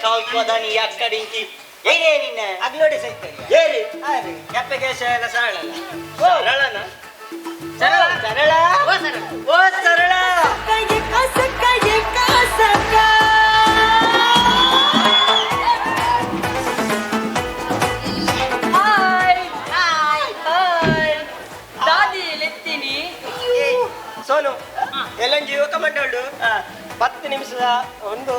ಕಾಲ್ಕೋದಾನಿ ಅಕ್ಕಡಿಂಚಿ ಏನೇ ನಿನ್ನ ಅಗ್ಲೋಡಿ ಸೈತರಿ ಏರಿ ಅರೆ ಕೆಪ್ಪೆಗೆ ಎಲ್ಲ ಸರಳ ಸರಳನ ಸರಳ ಸರಳ ಓ ಸರಳ ಓ ಸರಳ. ಹಾಯ್ ಹಾಯ್ ಹಾಯ್ ದಾದಿ ಲೆತ್ತೀನಿ. ಸೋನು ಎಲ್ಲೊಂಜಿ ಯುವಕ ಮಂಡಳು 10 ನಿಮಿಷದ ಒಂದು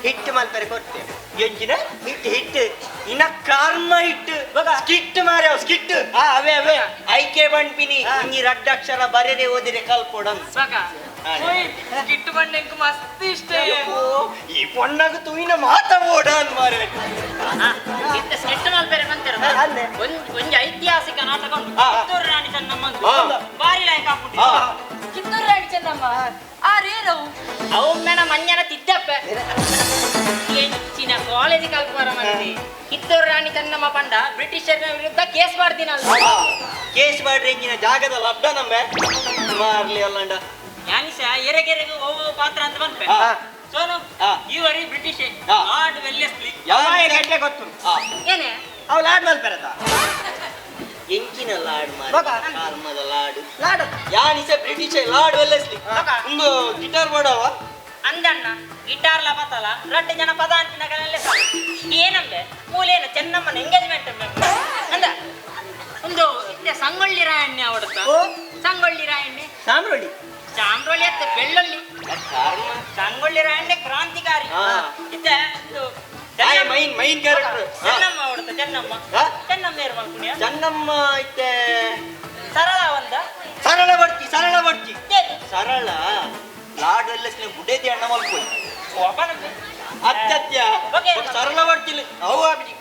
ಹಿಟ್ಟು ಮಲ್ಪರೆ ಕೊಡ್ತೇವೆ. ಎಂಜಿನ ಹಿಟ್ಟು ಹಿಟ್ಟು ಇನ್ನ ಕರ್ಮ ಹಿಟ್ಟು ಸ್ಕಿಟ್ ಮಾರ್ಯಾವ ಸ್ಕಿಟ್. ಅವೇ ಅವೇ ಐಕೆ ಬಂಡ್ಪಿನಿ ಒಂಜಿ ರಡ್ಡಕ್ಷರ ಬರೆದೆ ಓದಿರೆ ಕಲ್ಪೊಡಂ. ಬಗ ಓಯ್ ಗಿಟ್ಟು ಬಂಡೆಂಕು ಮಸ್ತ್ ಇಷ್ಟ. ಈ ಪೊಣ್ಣಗ ತೂಯಿನ ಮಾತ ಓಡಾನ್ ಮಾರೆ. ಇತ್ತ ಸ್ಕಿಟ್ ಮಲ್ಪೆರೆ ಬಂತಿರ ಅಂದೆ. ಒಂಜಿ ಐತಿಹಾಸಿಕ ನಾಟಕ ಉಂಟು. ಕಿತ್ತೂರು ರಾಣಿ ಚೆನ್ನಮ್ಮ ಅಂತ. ಬಾರಿ ಲಾಯಕ್ ಆಪುಂಡು. ಕಿತ್ತೂರು ರಾಣಿ ಚೆನ್ನಮ್ಮ ಆರೇರವು ಅವು ಮಂಜನ ತಿದ್ದಪ್ಪ ಎಂಚಿನ ಕಾಲೇಜ್ ಕಲ್ಪರ ಮಂದಿ. ಕಿತ್ತೂರು ರಾಣಿ ಚೆನ್ನಮ್ಮ ಪಂಡ ಬ್ರಿಟಿಷರ ವಿರುದ್ಧ ಕೇಸ್ ಮಾಡ್ತೀನಲ್ಲ. ಕೇಸ್ ಮಾಡ್ರಿ ಎಂಜಿನ ಜಾಗದ ಲಬ್ಡ ನಂಬೆ ಮಾರ್ಲಿ ಅಲ್ಲಂಡ. ಯಾನಿಸ ಎರೆಗೆರೆಗೆ ಒವ್ವ ಪಾತ್ರ ಅಂತ ಬಂದ್ಪೆ. ಸೋನು ಈ ವರಿ ಬ್ರಿಟಿಷ್ ಲಾರ್ಡ್ ವೆಲ್ಲೆಸ್ಲಿ. ಯಾರ ಗಂಟೆ ಗೊತ್ತು. ಏನೇ ಅವು ಲಾಡ್ ಮಲ್ಪೆರತ. ಎಂಚಿನ ಲಾಡ್ ಮಾರ್ ಬಗ. ಕರ್ಮದ ಲಾಡು. ಲಾಡ್ ಯಾನಿಸ ಬ್ರಿಟಿಷ್ ಲಾರ್ಡ್ ವೆಲ್ಲೆಸ್ಲಿ. ಒಂದು ಗಿಟಾರ್ ಮಾಡವ ಅಂದಣ್ಣ ಗಿಟಾರ್ ಲ ಬತ್ತಲ ರಡ್ಡು ಜನ ಪದ ಅಂತಿನಗಲಲ್ಲೇ ಸಾಕು. ಏನಂಬೆ ಮೂಲೇನ ಚೆನ್ನಮ್ಮನ ಎಂಗೇಜ್ಮೆಂಟ್ ಅಂದ ಒಂದು ಇತ್ತೆ ಸಂಗೊಳ್ಳಿ ರಾಯಣ್ಣೆ ಅವಡತ್ತ. ಓ. ಸಂಗೊಳ್ಳಿ ರಾಯಣ್ಣೆ. ಸಾಮ್ರೊಳ್ಳಿ. ಸಾಮ್ರೊಳ್ಳಿ ಅತ್ತ ಬೆಳ್ಳುಳ್ಳಿ. ಕರ್ಮ. ಸಂಗೊಳ್ಳಿ ರಾಯಣ್ಣೆ ಕ್ರಾಂತಿಕಾರಿ. ಇತ್ತೆ ಒಂದು ಮೈನ್ ಮೈನ್ ಕ್ಯಾರೆಕ್ಟರ್. ಚೆನ್ನಮ್ಮ ಅವಡತ್ತ ಚೆನ್ನಮ್ಮ. ಚೆನ್ನಮ್ಮ ಏರ್ ಮಲ್ಪುಣ್ಯ. ಚೆನ್ನಮ್ಮ ಇತ್ತೆ ಸರಳ ಒಂದ. ಸರಳ ಬರ್ತಿ ಸರಳ ಬರ್ತಿ ಸರಳ ಲಾರ್ಡ್ ವೆಲ್ಲೆಸ್ಲಿ ಬುಡೇದಿ ಅಣ್ಣ ಮಲ್ಪೊಯ್. ಅತ್ಯತ್ಯ ಸರಳ ಬರ್ತಿಲ್ಲ ಅವು ಅಬ್ಜಿ.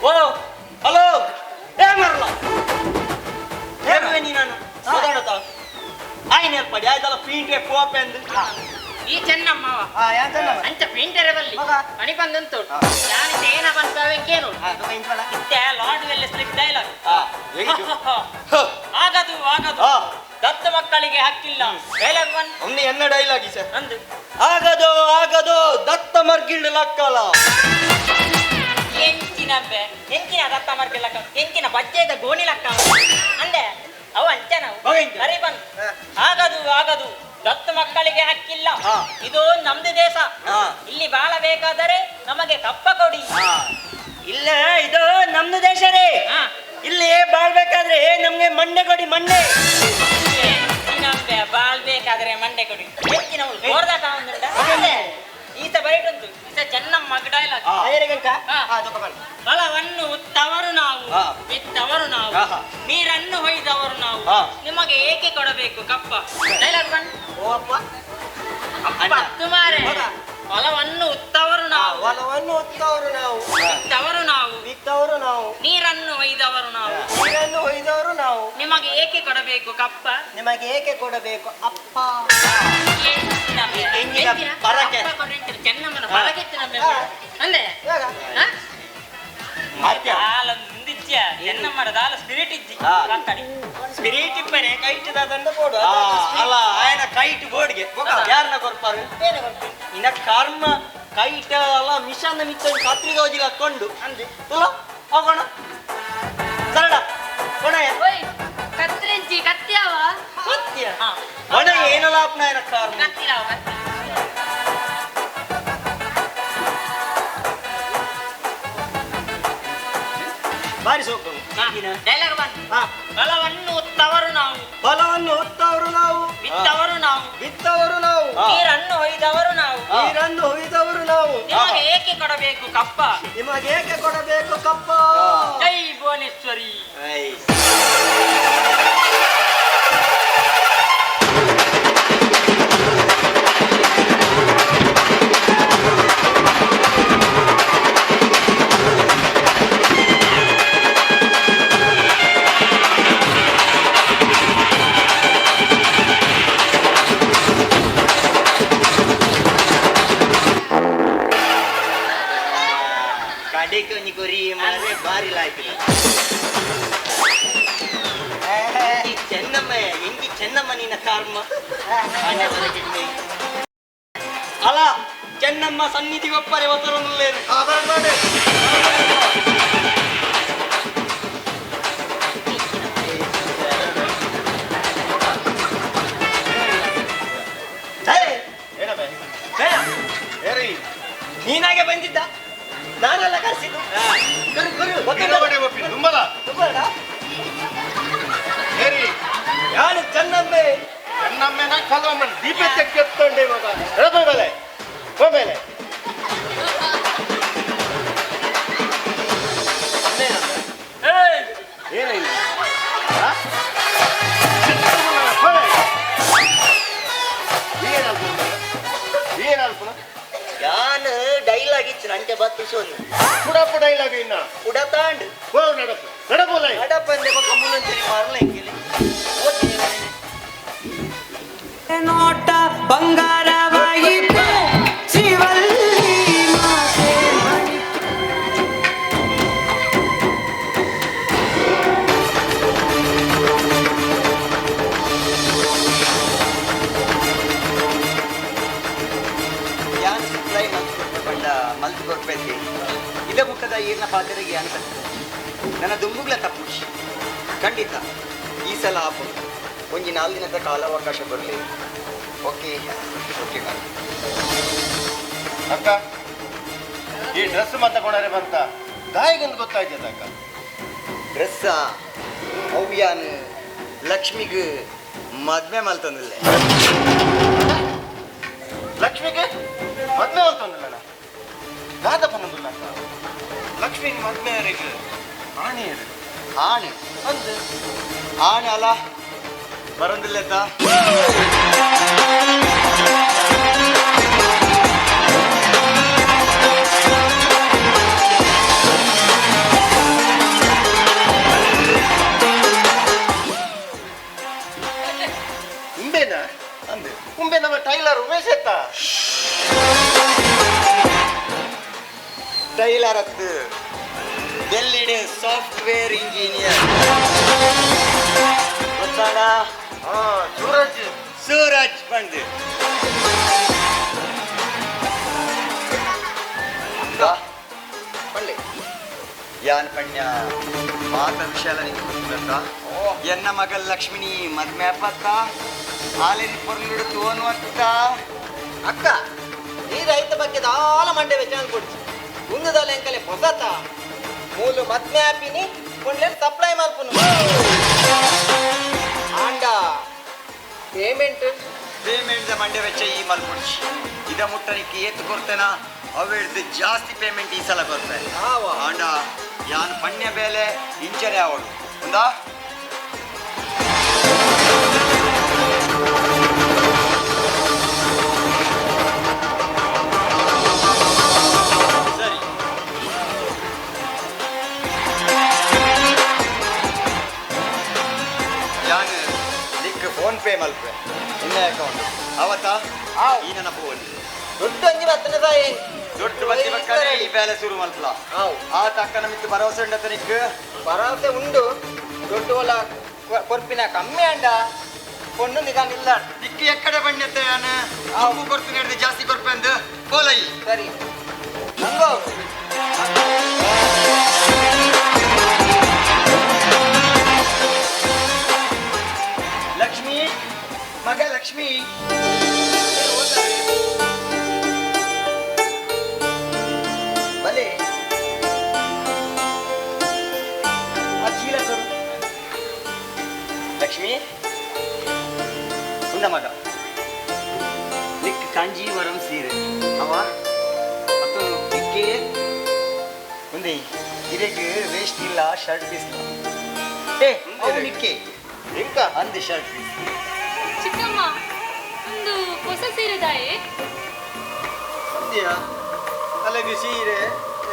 ಓ ಹಲೋ ಏ ಮರಲ ಏಮೆ ನೀ ನಾನು ಸದಾಡತ ಆಯ್ನ ಏರ್ಪಡಿ ಆಯ್ತಲ್ಲ ಪೀಂಟ್ರೆ ಕೋಪೆ ಅಂದು. ಈ ಚೆನ್ನಮ್ಮ ಅಂಚ ಪೇಂಟರ್ ಬಲ್ಲಿ ಮಣಿ ಬಂದಂತು ನಾನು ಏನ ಬಂತಾವೆಂಕೇನು ಇತ್ತೆ ಲಾರ್ಡ್ ವೆಲ್ಲೆಸ್ಲಿ ಡೈಲಾಗ್. ಆಗದು ಆಗದು ದತ್ತು ಮಕ್ಕಳಿಗೆ ಹಕ್ಕಿಲ್ಲ ಡೈಲಾಗ್ ಒನ್. ಒಮ್ಮೆ ಎನ್ನ ಡೈಲಾಗ್ ಸರ್ ಅಂದು. ಆಗದು ಆಗದು ದತ್ತ ಮರ್ಗಿಲ್ಡು ಲಕ್ಕಲ. ಎಂಚಿನ ಬೆ ಎಂಚಿನ ದತ್ತ ಮರ್ಗಿಲ್ಲಕ್ಕ ಎಂಚಿನ ಬಜ್ಜೆದ ಗೋಣಿ ಲಕ್ಕ ಅಂದೆ ಅವು ಅಂಚ ನಾವು ಸರಿ ಬಂದು ಆಗದು ಆಗದು ದತ್ತು ಮಕ್ಕಳಿಗೆ ಹಕ್ಕಿಲ್ಲ. ಇದು ನಮ್ದು ದೇಶ. ಇಲ್ಲಿ ಬಾಳಬೇಕಾದರೆ ನಮಗೆ ಕಪ್ಪ ಕೊಡಿ. ಇಲ್ಲ ಇದು ನಮ್ದು ದೇಶ ರೀ. ಇಲ್ಲಿ ಬಾಳ್ಬೇಕಾದ್ರೆ ನಮ್ಗೆ ಮಂಡೆ ಕೊಡಿ ಮಂಡೆ. ಬಾಳ್ಬೇಕಾದ್ರೆ ಮಂಡೆ ಕೊಡಿ. ಹೆಚ್ಚಿನ ಈತ ಬೈಟುಂಟು ಈತ ಚೆನ್ನಮ್ಮ ಡೈಲಾಗ್. ಬಲವನ್ನು ಉತ್ತವರು ನಾವು, ಬಿತ್ತವರು ನಾವು, ನೀರನ್ನು ಹೊಯ್ದವರು ನಾವು, ನಿಮಗೆ ಏಕೆ ಕೊಡಬೇಕು ಕಪ್ಪ? ಡೈಲಾಗ್ ಬನ್ ತುಮಾರೆ. ಹೊಲವನ್ನು ಉತ್ತವರು ನಾವು, ಹೊಲವನ್ನು ಉತ್ತವರು ನಾವು, ಬಿತ್ತವರು ನಾವು, ಬಿತ್ತವರು ನಾವು, ನೀರನ್ನು ಹೊಯ್ದವರು ನಾವು, ನೀರನ್ನು ಹೊಯ್ದವರು ನಾವು, ನಿಮಗೆ ಏಕೆ ಕೊಡಬೇಕು ಕಪ್ಪ? ನಿಮಗೆ ಏಕೆ ಕೊಡಬೇಕು ಅಪ್ಪ? ಚೆನ್ನಮ್ಮನ ಅಂದೆ ಚೆನ್ನಮ್ಮನ ಸ್ಪಿರಿಟ್ ಇಜ್ಜಿ ಸ್ಪಿರಿಟ್ ಇಪ್ಪನೆ ಕೈಟ್ ದಂಡ ಬೋಡು. ಅಲ್ಲ ಆಯನ ಕೈಟ್ ಬೋರ್ಡ್ಗೆ ಯಾರನ್ನ ಕೊರ್ಪಾರು ಇನ್ನ ಕರ್ಮ ಕೈಟ್ ಅಲ್ಲ ಮಿಷನ್ ಮಿಚ್ಚ ಕತ್ರಿಗ ಹೋಜಿಲ್ಲ ಹಾಕೊಂಡು ತುಲ ಹೋಗೋಣ ಸರಳ ಕೊಣಯ ಕತ್ರಿಂಚಿ ಕತ್ಯಾವ ಕತ್ತಿಯ ಒಣ ಏನಲ್ಲ ಅಪ್ನ ಕರ್ಮ ಕತ್ತಿರಾವ ಕತ್ತಿ. ಬಾರಿ ಸೋಕು. ಡೈಲಾಗ್ ಬನ್. ಬಲವನ್ನು ಉತ್ತವರು ನಾವು, ಬಲವನ್ನು ಉತ್ತವರು ನಾವು, ಬಿತ್ತವರು ನಾವು, ಬಿತ್ತವರು ನಾವು, ನೀರನ್ನು ಹೊಯ್ದವರು ನಾವು, ನೀರನ್ನು ಹೊಯ್ದವರು ನಾವು, ನಿಮಗೆ ಏಕೆ ಕೊಡಬೇಕು ಕಪ್ಪ? ನಿಮಗೆ ಏಕೆ ಕೊಡಬೇಕು ಕಪ್ಪ? ಜೈ ಭುವನೇಶ್ವರಿ. ಕಡೆಗೆ ಒಂಜಿ ಕೊರಿ ಮಾರೆ ಬಾರಿ ಲಾಯ್ತಿಲ್ಲ ಚೆನ್ನಮ್ಮ ಎಂಜಿ ಚೆನ್ನಮ್ಮ ನಿನ್ನ ಕರ್ಮ. ಅಲ್ಲ ಚೆನ್ನಮ್ಮ ಸನ್ನಿಧಿ ಒಪ್ಪರೆ ಒತ್ತರೊಂದುಲ್ಲೇನು. ನೀನಾಗೆ ಬಂದಿದ್ದ, ನಾನೆಲ್ಲ ಕರೆಸಿದ್ದು. ಯಾರು ಚೆನ್ನಮ್ಮೆ? ಚೆನ್ನಮ್ಮೆನ ಕಲವಮ್ಮ ದೀಪ ತೆಕ್ಕೆತ್ತೊಂಡೆ ಮಗ ಮೇಲೆ ಮೇಲೆ. ಏನಿಲ್ಲ, ಏನಲ್ಪುನ? ಯಾನ್ ಡೈಲಾಗ್ ಇತ್ತು ನಂಟೆ ಬತ್ತಿಸೋನು. ಪುಡಪ್ಪ ಡೈಲಾಗ್ ಇನ್ನ. ಉಡತಾಂಡ್. ಹೋ, ನಡಪು ನಡಪುಲ. ನಡಪಂದೆ ಬೊಕ್ಕ ಮುಲ್ಲಂಚೇರಿ ಮಾರಲ ಇಂಗಿಲಿ. ನೋಟ ಬಂಗಾರವಾಯಿತು ಶ್ರೀವಲ್ಲಿ ಮಾತೆ. ಯಾನ್ ಸಪ್ಲೈ ಮಲ್ತು ಪಂಡ ಮಲ್ತು ಕೊರ್ಪೈತಿ ಇದ ಮುಖದ ಈರ್ನ ಪಾತ್ರೆಗೆ ಯಾನ್ ಕಟ್ಟ ನನ್ನ ದುಂಬುಗ್ಲ ತಪ್ಪು. ಖಂಡಿತ ಈ ಸಲ ಆಪು. ಒಂಜಿ 4 ದಿನದ ಕಾಲಾವಕಾಶ ಬರಲಿ. Okay okay bye. ಅಕ್ಕ, ಈ ಡ್ರೆಸ್ ಮತ್ತೆ ಕೊಡರೆ ಬಂತ ದಾಯಿಗಂದು ಗೊತ್ತಾಯ್ತದ ಅಕ್ಕ? ಡ್ರೆಸ್ಸ ಅವು ಯಾನ್ ಲಕ್ಷ್ಮಿಗೆ ಮದ್ವೆ ಮಲ್ತಂದಿಲ್ಲ. ಲಕ್ಷ್ಮಿಗೆ ಮದ್ವೆ ಅಂತಂದಿಲ್ಲ? ದಾದಪ್ಪ ನಂದುಲ್ಲ ಅಕ್ಕ, ಲಕ್ಷ್ಮಿ ಮದ್ವೆ ಯಾರಿಗೆ ಆಣಿ. ಆಣೆ ಅಂದು. ಆಣೆ ಅಲ್ಲ, ಬರಂದಿಲ್ಲ. ಉಂಬೆನಾ? ಅಂದೆ. ಉಂಬೆ ನಮ್ಮ ಟೈಲರ್ ಉಮೇಶ್ ಎತ್ತ. ಟೈಲರ್ ಅತ್ತು, ಡೆಲ್ಲಿಡ್ ಸಾಫ್ಟ್ವೇರ್ ಇಂಜಿನಿಯರ್ ಗೊತ್ತಾಣ. ಹಾ, ಸೂರಜ್. ಸೂರಜ್ ಬಂದು ಪಳ್ಳಿ ಯಾನ್ ಪಣ್ಯ ಮಾತ ವಿಶಾಲ ನಿಂಗೆ ಗೊತ್ತಿಲ್ಲತ್ತ. ಎನ್ನ ಮಗ ಲಕ್ಷ್ಮಿನಿ ಮದ್ಮೆ ಅಪ್ಪತ್ತ ಹಾಲಿನ ಪೊರ್ಲುಡು ತೋನು ಅತ್ತ. ಅಕ್ಕ, ಈ ರೈತ ಬಗ್ಗೆ ದಾಲ ಮಂಡೆ ವೆಚ್ಚ ಕೊಡ್ಚಿ ಉಂದುದಲ್ಲ ಎಂಕಲೆ ಪೊಸತ ಮೂಲು ಮದ್ಮೆ ಆಪಿನಿ ಕೊಂಡ್ಲೇನ್ ಸಪ್ಲೈ ಮಲ್ಪುನು. ಆಂಡ ಪೇಮೆಂಟ್? ಪೇಮೆಂಟ್ ಮಂಡೆ ವೆಚ್ಚ ಈ ಮಲ್ಪುಡ್ಚಿ. ಇದ ಮುಟ್ಟನಿಕ್ಕೆ ಏತು ಕೊಡ್ತೇನ ಅವೆಡ್ದು ಜಾಸ್ತಿ ಪೇಮೆಂಟ್ ಈ ಸಲ ಕೊಡ್ತೆ. ಆವ. ಆಂಡ ಯಾನ್ ಪಣ್ಯ ಬೇಲೆ ಇಂಚನೆ ಅವಳು ಒಂದಾ. ಸರಿ, ಯಾನ್ ನಿಕ್ ಫೋನ್ ಪೇ ಮಲ್ಪೆ ನಿನ್ನ ಅಕೌಂಟ್ ಅವತ್ತ. ಆವ್. ಈ ನನ್ನ ಫೋನ್. ದೊಡ್ಡ ಒಂಜಿ ಬತ್ತನೆ ಸಾಯಿ. ದೊಡ್ಡ ಬತ್ತಿ ಬಕ್ಕನೆ ಈ ಬೇಲೆ ಶುರು ಮಲ್ಪಲ. ಆವ್. ಆ ತಕ್ಕ ನಮಿತ್ತು ಭರವಸೆ ಉಂಡತ ನಿಕ್? ಭರವಸೆ ಉಂಡು. ದೊಡ್ಡ ಒಲ ಕೊರ್ಪಿನ ಕಮ್ಮಿ ಅಂಡ ಪೊಣ್ಣು ನಿಗಾನಿಲ್ಲ. ನಿಕ್ ಎಕ್ಕಡೆ ಬಣ್ಣತ್ತೆ ಯಾನ್ ಅವು ಕೊಡ್ತೀನಿ ಹಿಡ್ದು ಜಾಸ್ತಿ ಕೊರ್ಪೆ ಅಂದು ಬೋಲೈ. ಸರಿ ನಂಗೋ. ಲಕ್ಷ್ಮಿ ಮಗ ಲಕ್ಷ್ಮಿ ಬಲೆ ಆ ಚೀಲ ಸರ್. ಲಕ್ಷ್ಮಿ ಉಂಡ ಮಗ ನಿಕ್ ಕಾಂಜೀವರಂ ಸೀರೆ ಅವ ಮತ್ತು ನಿಕ್ಕೆ ಒಂದೇ ಇದಕ್ಕೆ ವೇಸ್ಟ್ ಇಲ್ಲ ಶರ್ಟ್ ಪೀಸ್. ಏ ಅವು ನಿಕ್ಕೆ. ಇಂಕ. ಅಂದೆ ಶರ್ಟ್ ಪೀಸ್. ಚಿಕ್ಕಮ್ಮ, ಒಂದು ಹೊಸ ಸೀರೆ ದಾಯೆ? ಅಂದ್ಯಾ ಅಲ್ಲಿಗೆ ಸೀರೆ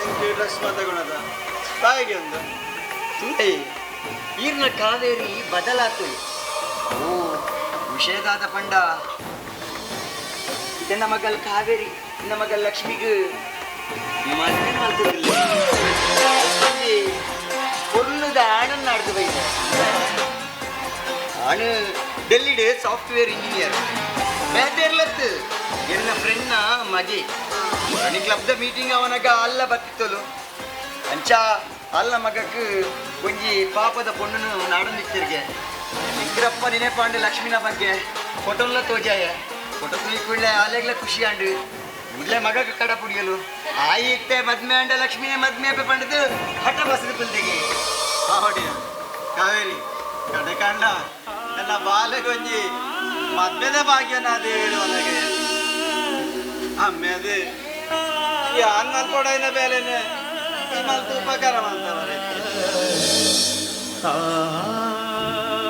ಎಂಕ್ ಡ್ರೆಸ್ ತಗೊಳದ ತಾಯಿಗೆ ಒಂದು ತೂಟೆ. ಈರ್ನ ಕಾವೇರಿ ಬದಲಾತು. ಓ ವಿಷಯದಾದ ಪಂಡ ಇದನ್ನ ಮಗಲ್ ಕಾವೇರಿ ನಿನ್ನ ಮಗಲ್ ಲಕ್ಷ್ಮಿಗೆ ಮದುವೆ ಮಾಡ್ತಿರ್ಲಿಲ್ಲ. ಪೊರ್ಲುದ ಆಣನ್ನ ಆಡ್ದು ಬೈದ. ಆಣು ಡೆಲ್ಲಿಡ್ ಸಾಫ್ಟ್ವೇರ್ ಇಂಜಿನಿಯರ್. ಬೇತೆರ್ಲತ್ತು ಎನ್ನ ಫ್ರೆಂಡ್ನ ಮಗೆ ಮಣಿ ಕ್ಲಬ್ದ ಮೀಟಿಂಗ್ ಅವನಾಗ ಅಲ್ಲ ಬತ್ತಿತ್ತಲು ಅಂಚ ಅಲ್ಲ ಮಗಕ್ಕೆ ಒಂಜಿ ಪಾಪದ ಪೊಣ್ಣನು ನಾಡೊಂದಿತ್ತಿರ್ಗೆ ಇಂಗ್ರಪ್ಪ ನೆನೆಪಾಂಡೆ ಲಕ್ಷ್ಮಿನ ಬಗ್ಗೆ ಫೋಟೋಲ್ಲ ತೋಜಾಯ ಫೋಟೋ ಕೂಡಲೇ ಆಲೆಗ್ಲ ಖುಷಿ ಆಂಡು ಇಡ್ಲೆ ಮಗಕ್ಕೆ ಕಡ ಪುಡಿಯಲು ಆಯಿ ಇತ್ತೆ ಮದ್ಮೆ ಅಂಡ ಲಕ್ಷ್ಮಿನೇ ಮದ್ಮೆ ಅಪ್ಪೆ ಪಂಡದು ಹಠ ಬಸದು ಕುಲ್ದಿಗೆ ಆವಡಿಯ ಕಾವೇರಿ ಕಡೆ ಕಂಡ ನನ್ನ ಬಾಲೆಗೊಂಜಿ ಮದ್ಮೆದ ಭಾಗ್ಯನ ದೇವರು ಒಳಗೆ ಅಮ್ಮೆದು ಯಾನ್ ಮಲ್ಕೊಡೈನ ಬೇಲೆನೆ ಈ ಮಲ್ತು ಉಪಕಾರ ಮಾಡ್ತಾವರೆ.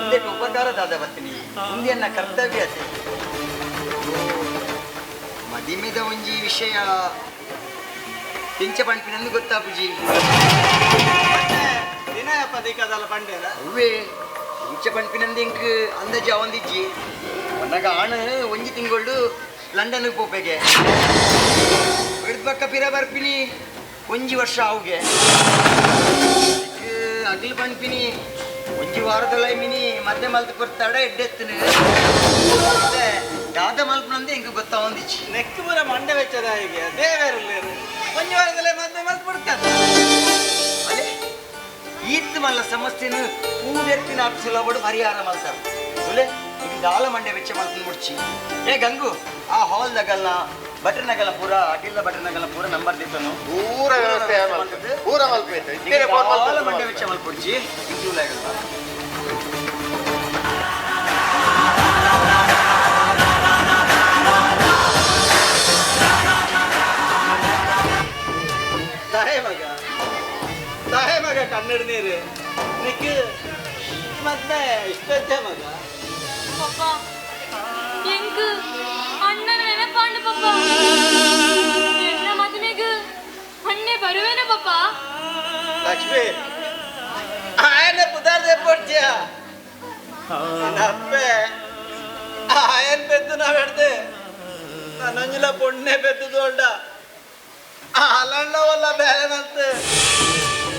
ಇದಕ್ಕೆ ಉಪಕಾರ ದಾದ ಬರ್ತೀನಿ ಮುಂದೆ ಕರ್ತವ್ಯ ಅತೆ ಮದಿಮೆದ ಒಂಜಿ ವಿಷಯ ಪಿಂಚ ಪಂಪಿನಂದು ಗೊತ್ತಾ ಪೂಜಿ ದಿನಯಪ್ಪ ದಿಕ್ಕದಲ್ಲ ಪಂಡೇರ ಅವ್ವೇ ಇಂಚ ಪಂಪಿನಂದು ಇಂಕ್ ಅಂದಾಜು ಅವಂದಿಜ್ಜಿ ಒನ್ನಗ ಆಣ ಒಂಜಿ ತಿಂಗಳು ಲಂಡನ್ಗೆ ಪೋಪೆಗೆ ಹಿಡ್ದು ಪಕ್ಕ ಪಿರ ಬರ್ಪಿನಿ ಒಂಜಿ ವರ್ಷ ಅವುಗೆ ಅಗ್ಲು ಪಂಪಿನಿ ಒಂಜಿ ವಾರದಲ್ಲ ಮಿನಿ ಮದ್ದೆ ಮಲ್ತು ಕೊರ್ತಾಡ ಎಡ್ಡೆತ್ತನು ದಾದ ಮಲ್ಪನಂದೆ ಇಂಕ್ ಗೊತ್ತಾ ಒಂದಿಚ್ಚಿ ನೆಕ್ಕು ಪೂರ ಮಂಡೆ ವೆಚ್ಚದ ಹೀಗೆ ದೇವೇರಿಲ್ಲೇರು ಒಂಜಿ ವಾರದಲ್ಲೇ ಮದ್ವೆ ಮಲ್ತು ಬಿಡ್ತಾರೆ. ಅಲೆ ಈತ್ ಮಲ್ಲ ಸಮಸ್ಯೆನು ಪೂವೆರ್ಪಿನ ಸುಲಭಡು ಪರಿಹಾರ ಮಲ್ತಾರ ಒಲೆ ಇದು ದಾಲ ಮಂಡೆ ವೆಚ್ಚ ಮಲ್ತು ಮುಡ್ಚಿ. ಏ ಗಂಗು ಆ ಹಾಲ್ ನಗಲ್ಲ ಬಟನ್ ನಗಲ್ಲ ಪೂರ ಅಟಿಲ್ಲ ಬಟನ್ ನಗಲ್ಲ ಪೂರ ನಂಬರ್ ದಿತ್ತನು ಪೂರ ವ್ಯವಸ್ಥೆ ಪೂರ ಮಲ್ಪೈತೆ ಇತ್ತೇನೆ ಫೋನ್ ದಾಲ ಮಂಡೆ ವೆಚ್ಚ ಮಲ್ಪುಡ್ಚಿ ಇಂಕ್ಲೂಡ್ ಆಗಲ್ಲ. ತಾಯೇ ಮಗ ತಾಯೇ ಮಗ ಕನ್ನಡ ನೀರು ನಿಕ್ ಮತ್ತೆ ಇಷ್ಟಜ್ಜ ಮಗ. ಪಪ್ಪ ಎಂಕ್ ಅಣ್ಣನ ನೆನಪಾಂಡು ಪಪ್ಪ ಎನ್ನ ಮದುವೆಗ್ ಅಣ್ಣೆ ಬರುವೇನ ಪಪ್ಪ? ಲಕ್ಷ್ಮಿ ಆಯನ ಪುದಾರ್ದೆ ಪೊಡ್ಜಿಯ ಅಪ್ಪೆ ಆಯನ್ ಪೆದ್ದು ನಾವೆಡ್ದೆ ನನ್ನೊಂಜಿಲ ಪೊಣ್ಣೆ ಪೆದ್ದು ದೊಡ್ಡ ಅಲಂಡ ವಲ್ಲ ಬೇರೆ ಮಲ್ತು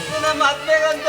ನಿನ್ನ ಮದ್ವೆಗಂತ